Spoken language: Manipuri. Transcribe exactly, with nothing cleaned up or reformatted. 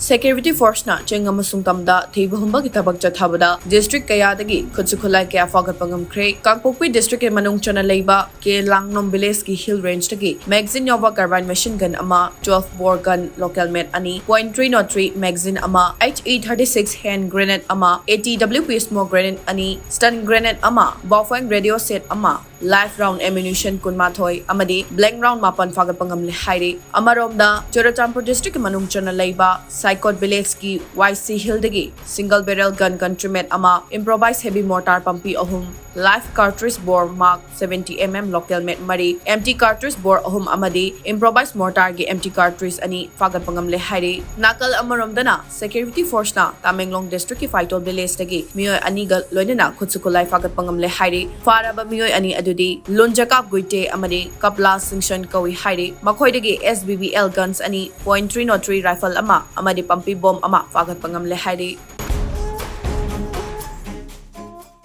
Security Force ꯅ ꯆꯤꯡ ꯑꯃꯁꯨꯡ ꯇꯝꯗ ꯊꯤꯕ ꯍꯨꯝꯕꯒꯤ ꯊꯕꯛ ꯆꯠꯊꯕꯗ district ꯀꯌꯥꯗꯒꯤ ꯈꯨꯠꯁꯨ ꯈꯨꯠꯂꯥꯏ ꯀꯌꯥ ꯐꯥꯒꯠꯄ ꯉꯝꯈ꯭ꯔꯦ꯫ ꯀꯥꯡꯄꯣꯛꯄꯤ district ꯀꯤ ꯃꯅꯨꯡ ꯆꯟꯅ ꯂꯩꯕ ꯀꯦ ꯂꯥꯡꯅꯣꯝ village ꯀꯤ hill range ꯇꯒꯤ magazine ꯌꯥꯎꯕ carbine machine gun ꯑꯃ, twelve bore gun local made ꯑꯅꯤ, point three zero three magazine ꯑꯃ, H E thirty six hand grenade ꯑꯃ, A T W P smoke grenade ꯑꯅꯤ, stun grenade ꯑꯃ, Baofeng radio set ꯑꯃ, live round ammunition ꯀꯨꯟꯃꯥꯊꯣꯏ ꯑꯃꯗꯤ blank round ꯃꯥꯄꯟ ꯐꯥꯒꯠꯄ ꯉꯝꯂꯦ ꯍꯥꯏꯔꯤ꯫ ꯑꯃꯔꯣꯝꯗ, ꯆꯨꯔꯆꯥꯟꯄꯨꯔ district ꯀꯤ ꯃꯅꯨꯡ ꯆꯟꯅ ꯂꯩꯕ ꯁꯥꯏꯀꯣꯠ village ꯀꯤ Y C hill ꯗꯒꯤ single barrel gun country made ꯑꯃ, improvised heavy mortar ꯄꯝꯄꯤ ꯑꯍꯨꯝ, live cartridge bore mark seventy M M local made ꯃꯔꯤ, empty cartridge bore ꯑꯍꯨꯝ ꯑꯃꯗꯤ improvised mortar ꯒꯤ empty cartridge ꯑꯅꯤ ꯐꯥꯒꯠꯄ ꯉꯝꯂꯦ ꯍꯥꯏꯔꯤ꯫ ꯅꯥꯀꯜ ꯑꯃꯔꯣꯝꯗꯅ, Security Force ꯅ ꯇꯥꯃꯦꯡꯂꯣꯡ district ꯀꯤ ꯐꯥꯏꯇꯣꯜ village ꯇꯒꯤ ꯃꯤꯑꯣꯏ ꯑꯅꯤꯒ ꯂꯣꯏꯅꯅ ꯈꯨꯠꯁꯨ ꯈꯨꯠꯂꯥꯏ ꯐꯥꯒꯠꯄ ꯉꯝꯂꯦ ꯍꯥꯏꯔꯤ꯫ ꯐꯥꯔꯕ ꯃꯤꯑꯣꯏ ꯑꯅꯤ ꯑꯗꯨꯗꯤ ꯂꯨꯟꯖꯀꯥꯞ ꯒꯨꯏꯇꯦ ꯑꯃꯗꯤ ꯀꯞꯂꯥ ꯁꯤꯡꯁꯟ ꯀꯧꯏ ꯍꯥꯏꯔꯤ꯫ ꯃꯈꯣꯏꯗꯒꯤ S B B L guns ꯑꯅꯤ, point three zero three rifle ꯑꯃ ꯑꯃꯗꯤ ꯄꯝꯄꯤ bomb ꯑꯃ ꯐꯥꯒꯠꯄ ꯉꯝꯂꯦ ꯍꯥꯏꯔꯤ꯫